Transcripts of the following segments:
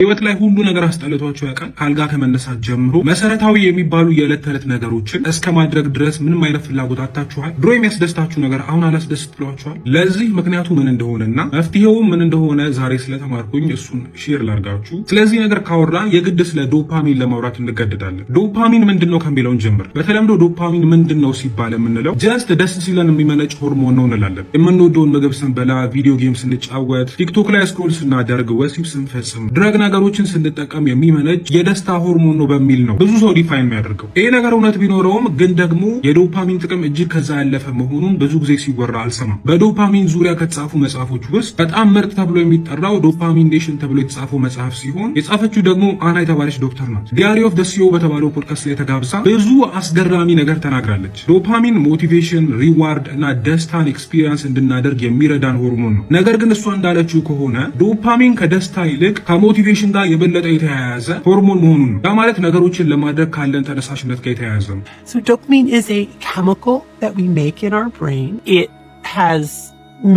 ህይወት ላይ ሁሉ ነገር አስጠልቷችሁ ያውቃል? ከአልጋ ከመነሳት ጀምሮ መሰረታዊ የሚባሉ የዕለት ተዕለት ነገሮችን እስከ ማድረግ ድረስ ምንም አይነት ፍላጎት አጥታችኋል? ድሮ የሚያስደስታችሁ ነገር አሁን አላስደስት ብሏችኋል? ለዚህ ምክንያቱ ምን እንደሆነና መፍትሄውም ምን እንደሆነ ዛሬ ስለተማርኩኝ እሱን share ላርጋችሁ። ስለዚህ ነገር ካወራን የግድ ስለ ዶፓሚን ለማውራት እንገደዳለን። ዶፓሚን ምንድን ነው ከሚለው እንጀምር። በተለምዶ ዶፓሚን ምንድን ነው ሲባል የምንለው just ደስ ሲለን የሚመነጭ ሆርሞን ነው እንላለን። የምንወደውን ምግብ ስንበላ፣ video game ስንጫወት፣ ቲክቶክ ላይ scroll ስናደርግ፣ ወሲብ ስንፈጽም፣ drug ነገሮችን ስንጠቀም የሚመነጭ የደስታ ሆርሞን ነው በሚል ነው ብዙ ሰው define የሚያደርገው። ይሄ ነገር እውነት ቢኖረውም ግን ደግሞ የዶፓሚን ጥቅም እጅግ ከዛ ያለፈ መሆኑን ብዙ ጊዜ ሲወራ አልሰማም። በዶፓሚን ዙሪያ ከተጻፉ መጽሐፎች ውስጥ በጣም ምርጥ ተብሎ የሚጠራው Dopamine Nation ተብሎ የተጻፈው መጽሐፍ ሲሆን የጻፈችው ደግሞ አና የተባለች ዶክተር ናት። Diary of the CEO በተባለው ፖድካስት ላይ ተጋብዛ ብዙ አስገራሚ ነገር ተናግራለች። ዶፓሚን motivation፣ reward እና ደስታን experience እንድናደርግ የሚረዳን ሆርሞን ነው። ነገር ግን እሷ እንዳለችው ከሆነ ዶፓሚን ከደስታ ይልቅ ከ motivation ጋር የበለጠ የተያያዘ ሆርሞን መሆኑን ነው። ያ ማለት ነገሮችን ለማድረግ ካለን ተነሳሽነት ጋር የተያያዘ ነው። So dopamine is a chemical that we make in our brain. It has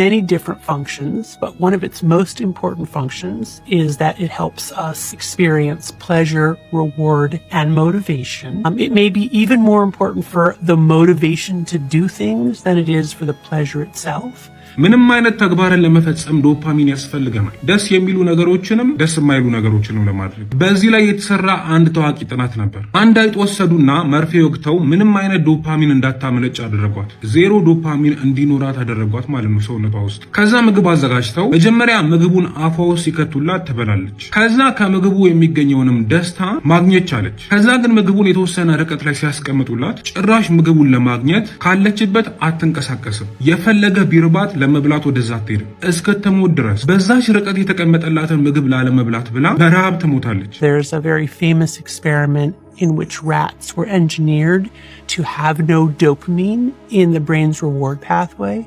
many different functions, but one of its most important functions is that it helps us experience pleasure, reward, and motivation. It may be even more important for the motivation to do things than it is for the pleasure itself. ምንም አይነት ተግባርን ለመፈጸም ዶፓሚን ያስፈልገናል። ደስ የሚሉ ነገሮችንም ደስ የማይሉ ነገሮችንም ለማድረግ። በዚህ ላይ የተሰራ አንድ ታዋቂ ጥናት ነበር። አንድ አይጥ ወሰዱና መርፌ ወግተው ምንም አይነት ዶፓሚን እንዳታመነጭ አደረጓት። ዜሮ ዶፓሚን እንዲኖራት አደረጓት ማለት ነው ሰውነቷ ውስጥ። ከዛ ምግብ አዘጋጅተው መጀመሪያ ምግቡን አፏ ውስጥ ሲከቱላት ትበላለች። ከዛ ከምግቡ የሚገኘውንም ደስታ ማግኘት ቻለች። ከዛ ግን ምግቡን የተወሰነ ርቀት ላይ ሲያስቀምጡላት ጭራሽ ምግቡን ለማግኘት ካለችበት አትንቀሳቀስም። የፈለገ ቢርባት ለመብላት ወደዛ አትሄድም እስክትሞት ድረስ። በዛች ርቀት የተቀመጠላትን ምግብ ላለመብላት ብላ በረሃብ ትሞታለች። There's a very famous experiment in which rats were engineered to have no dopamine in the brain's reward pathway.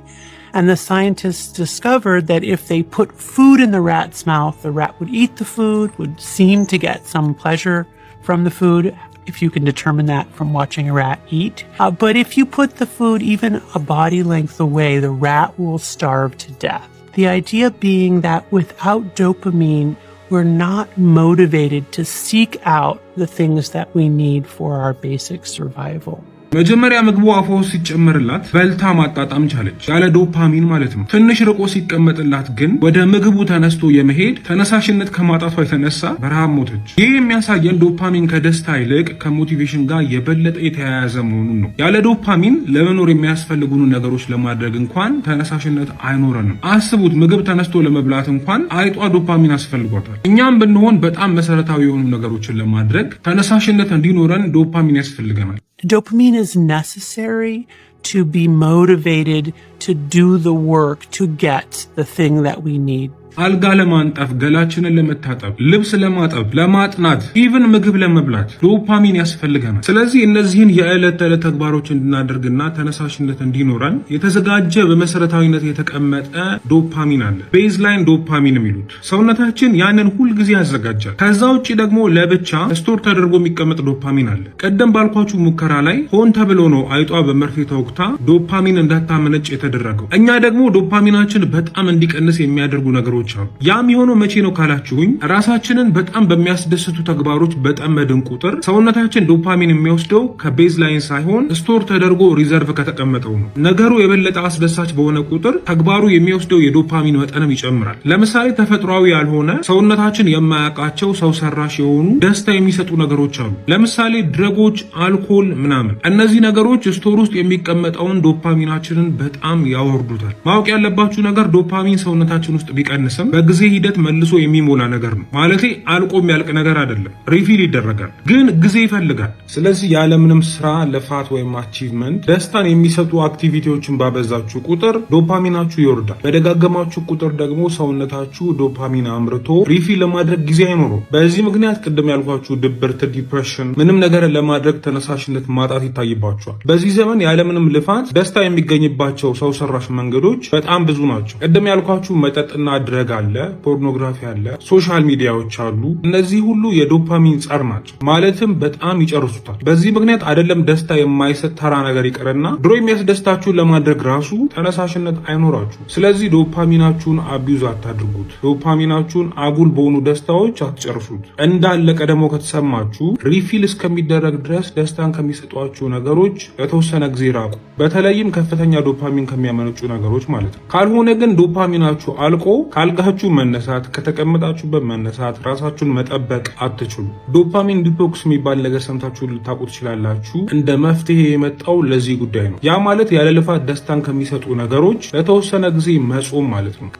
And the scientists discovered that if they put food in the rat's mouth, the rat would eat the food, would seem to get some pleasure from the food, if you can determine that from watching a rat eat. But if you put the food even a body length away, the rat will starve to death. The idea being that without dopamine, we're not motivated to seek out the things that we need for our basic survival. መጀመሪያ ምግቡ አፏ ውስጥ ሲጨመርላት በልታ ማጣጣም ቻለች፣ ያለ ዶፓሚን ማለት ነው። ትንሽ ርቆ ሲቀመጥላት ግን ወደ ምግቡ ተነስቶ የመሄድ ተነሳሽነት ከማጣቷ የተነሳ በረሃብ ሞተች። ይህ የሚያሳየን ዶፓሚን ከደስታ ይልቅ ከ motivation ጋር የበለጠ የተያያዘ መሆኑን ነው። ያለ ዶፓሚን ለመኖር የሚያስፈልጉን ነገሮች ለማድረግ እንኳን ተነሳሽነት አይኖረንም። አስቡት፣ ምግብ ተነስቶ ለመብላት እንኳን አይጧ ዶፓሚን አስፈልጓታል። እኛም ብንሆን በጣም መሰረታዊ የሆኑ ነገሮችን ለማድረግ ተነሳሽነት እንዲኖረን ዶፓሚን ያስፈልገናል። Dopamine is necessary to be motivated to do the work to get the thing that we need. አልጋ ለማንጠፍ፣ ገላችንን ለመታጠብ፣ ልብስ ለማጠብ፣ ለማጥናት፣ even ምግብ ለመብላት ዶፓሚን ያስፈልገናል። ስለዚህ እነዚህን የዕለት ተዕለት ተግባሮች እንድናደርግና ተነሳሽነት እንዲኖረን የተዘጋጀ በመሰረታዊነት የተቀመጠ ዶፓሚን አለ። Baseline dopamine የሚሉት ሰውነታችን ያንን ሁል ጊዜ ያዘጋጃል። ከዛ ውጭ ደግሞ ለብቻ store ተደርጎ የሚቀመጥ ዶፓሚን አለ። ቀደም ባልኳችሁ ሙከራ ላይ ሆን ተብሎ ነው አይጧ በመርፌ ተወግታ ዶፓሚን እንዳታመነጭ የተደረገው። እኛ ደግሞ ዶፓሚናችን በጣም እንዲቀንስ የሚያደርጉ ነገሮች አሉ። ያ የሚሆነው መቼ ነው ካላችሁኝ፣ ራሳችንን በጣም በሚያስደስቱ ተግባሮች በጠመድን ቁጥር ሰውነታችን ዶፓሚን የሚወስደው ከ baseline ሳይሆን store ተደርጎ reserve ከተቀመጠው ነው። ነገሩ የበለጠ አስደሳች በሆነ ቁጥር ተግባሩ የሚወስደው የዶፓሚን መጠንም ይጨምራል። ለምሳሌ ተፈጥሯዊ ያልሆነ፣ ሰውነታችን የማያውቃቸው ሰው ሰራሽ የሆኑ ደስታ የሚሰጡ ነገሮች አሉ። ለምሳሌ drug ኦች፣ አልኮል ምናምን። እነዚህ ነገሮች store ውስጥ የሚቀመጠውን ዶፓሚናችንን በጣም ያወርዱታል። ማወቅ ያለባችሁ ነገር ዶፓሚን ሰውነታችን ውስጥ ቢቀንስም በጊዜ ሂደት መልሶ የሚሞላ ነገር ነው። ማለቴ አልቆ የሚያልቅ ነገር አይደለም። Refill ይደረጋል፣ ግን ጊዜ ይፈልጋል። ስለዚህ ያለምንም ስራ፣ ልፋት ወይም achievement ደስታን የሚሰጡ activity ዎችን ባበዛችሁ ቁጥር ዶፓሚናችሁ ይወርዳል። በደጋገማችሁ ቁጥር ደግሞ ሰውነታችሁ ዶፓሚን አምርቶ refill ለማድረግ ጊዜ አይኖረውም። በዚህ ምክንያት ቅድም ያልኳችሁ ድብርት፣ depression፣ ምንም ነገር ለማድረግ ተነሳሽነት ማጣት ይታይባችኋል። በዚህ ዘመን ያለምንም ልፋት ደስታ የሚገኝባቸው ሰው ሰራሽ መንገዶች በጣም ብዙ ናቸው። ቅድም ያልኳችሁ መጠጥና drug Drug አለ፣ ፖርኖግራፊ አለ፣ social media ዎች አሉ። እነዚህ ሁሉ የዶፓሚን ጸር ናቸው። ማለትም በጣም ይጨርሱታል። በዚህ ምክንያት አይደለም ደስታ የማይሰጥ ተራ ነገር ይቅርና ድሮ የሚያስደስታችሁን ለማድረግ ራሱ ተነሳሽነት አይኖራችሁ። ስለዚህ dopamine ኣችሁን abuse አታድርጉት። ዶፓሚናችሁን አጉል በሆኑ ደስታዎች አትጨርሱት። እንዳለቀ ደግሞ ከተሰማችሁ refill እስከሚደረግ ድረስ ደስታን ከሚሰጧችሁ ነገሮች ለተወሰነ ጊዜ ራቁ። በተለይም ከፍተኛ ዶፓሚን ከሚያመነጩ ነገሮች ማለት ነው። ካልሆነ ግን ዶፓሚናችሁ አልቆ ካልጋችሁ መነሳት፣ ከተቀመጣችሁበት መነሳት፣ ራሳችሁን መጠበቅ አትችሉ። Dopamine detox የሚባል ነገር ሰምታችሁ ልታውቁ ትችላላችሁ። እንደ መፍትሄ የመጣው ለዚህ ጉዳይ ነው። ያ ማለት ያለ ልፋት ደስታን ከሚሰጡ ነገሮች ለተወሰነ ጊዜ መጾም ማለት ነው።